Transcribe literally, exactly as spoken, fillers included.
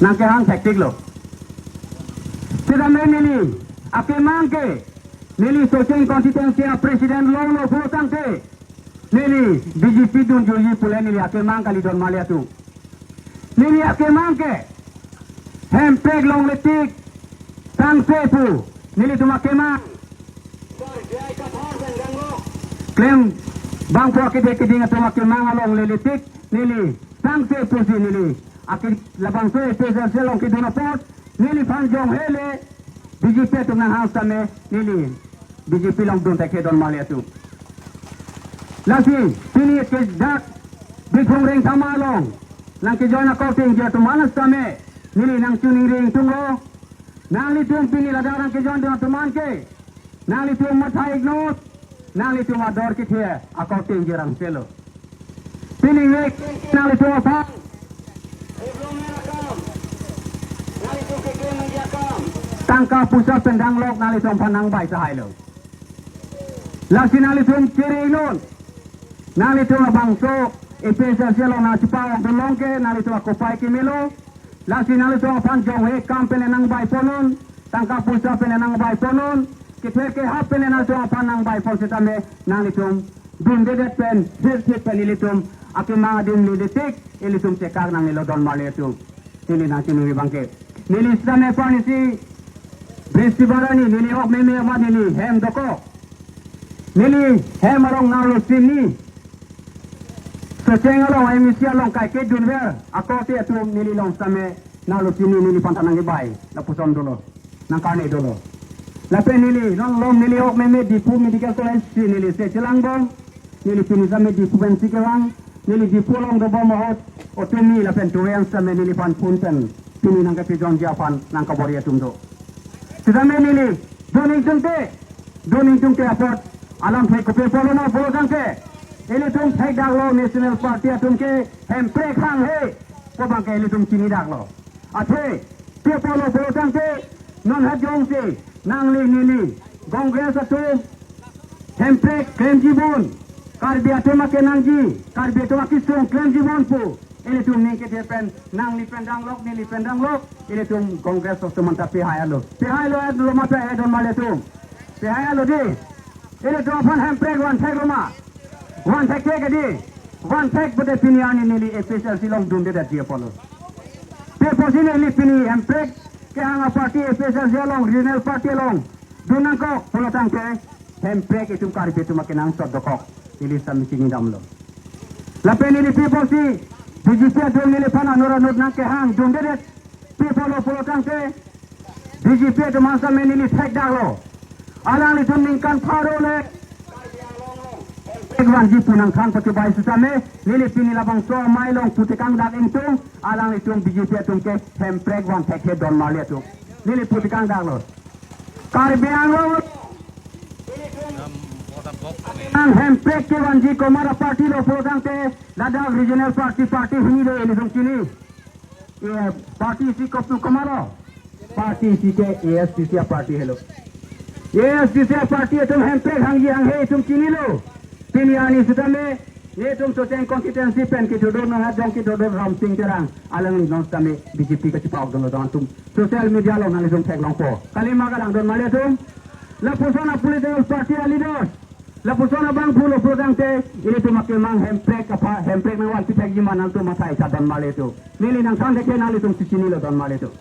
nangkehang thektiklo. Sitame neli akemang ke, neli Socheng constituency a president longlo pulotangte, neli B J P dunjuji pule neli akemang kali don mali atum. Neli akemang ke, Hemprek longle tik tangse pu, nelitum akemang. Klem bangphu akedeng keding atum akemang along lele tik, neli tangse pusi neli ake labangso A P H L C along kedun apot, neliphan jong hele B J P atum nanghang sitame neli B J P along dun thekhe don mali atum. Lasi pini ke dak Bithung Rengthama along nangkejoin akorte ingje atum an sitame neli nangchiningri ingtunglo. Nanglitum pini ladak nangkejoin dun atum an ke, nanglitum matha iknot, nanglitum ador kethe akorte ingje rangselo. Pini vek nanglitum aphan tangka pusa pen danglok nanglitum aphan nangbai tahailo. Lasi nanglitum chiri non. Nanglitum labangso A P H L C along nangchepa-ok dun long ke nanglitum akopai kemelo. Lasi nanglitum aphan jonghe akam pen nangbai ponnon, tangka pusa pen nangbai ponnon, kethe kehap pen nanglitum aphan nangbai pon sitame nanglitum dundedet pen, thirthip pen ilitum akemang adim lele tik, ilitum chekak nangnelo don mali atum. Neli nangchiningri abang ke, neli sitame parnisi Bristibar arni neli ok meme amat neli hem dokok. Neli hem arong nanglo chini. Socheng along M A C along kaike dunver akorte atum neli along sitame nanglo chini, neliphan ta nangkebai lapuson dolo, nangkarne dolo. Lapen neli non lom neli ok meme Diphu Medical College si neli se chelangbom. Neli pini sitame Diphu pensi kevang, neli Diphu along dobom ahut, otumi lapen tuwe an sitame neliphan phone pen pini nangkepejongji aphan nangkabor-i atum do. Sitame neli dun ingtungte, dun ingtungte apot alam thek kopi apotlo ma pulotangte, ilitum thekdaklo National Party atum ke Hemprek hanghe pu abang ke ilitum chinidaklo. Athe pi apotlo pulotangte, non ha jongsi nangli neli Congress atum Hemprek klemji bon, Karbi atum akenangji, Karbi atum akesung klemji bon pu ilitum ning kethe pen nangli pen danglok, neli pen danglok, ilitum Congress atum anta pehai-alo. Pehai-lo, eh, lo ma pehai don mali atum? Pehai-alo dei. Ilitum aphan Hemprek vantheklo ma? Vanthekthe ke dei. Vanthek pute pini arni neli A P H L C along dundedetji apotlo. Pi apotsi neli pini Hemprek kehang aparty A P H L C along, regional party along dun nangkok pulotangte, Hemprek itum Karbi atum akenangsot dokok, neli sitame chinidamlo. Lapen neli pi apotsi B J P atum neliphan anur anur nangkehang dundedet, pi apotlo pulotangte, B J P atum an sitame neli thekdaklo. Alanglitum ningkan pharo le Hemprek vanji pu nangthan pachibai sitame, neli pini labangso amei along putekang dak ingtung, alanglitum B J P atum ke Hemprek vanthekthe don mali atum. Neli putekang daklo. Karbi Anglong nang Hemprek kevanji komat aparty lo pulotangte, ladak regional party, party hini do ilitum chini. Eh, party isi kopno komatlo? Party isi ke A S D C aparty helo. A S D C aparty atum Hemprek hangji hanghe itum chinilo. Pini arni sitame, netum Socheng constituency pen kedodo nang ha jong kedodo Ramsing Terang, alangli non sitame B J P kachepa-ok dunlo don atum. Social media along nanglitum theklongpo. Kali ma kalang don mali atum? Lapuson a political party a leaders, lapuson abangphu lo pulotangte, ilitum akemang Hemprek aphan, Hemprek nangvanpi thekji ma nangtum matha-ik tha don mali atum? Neli nangthan thekji, nanglitum si chinilo don mali atum?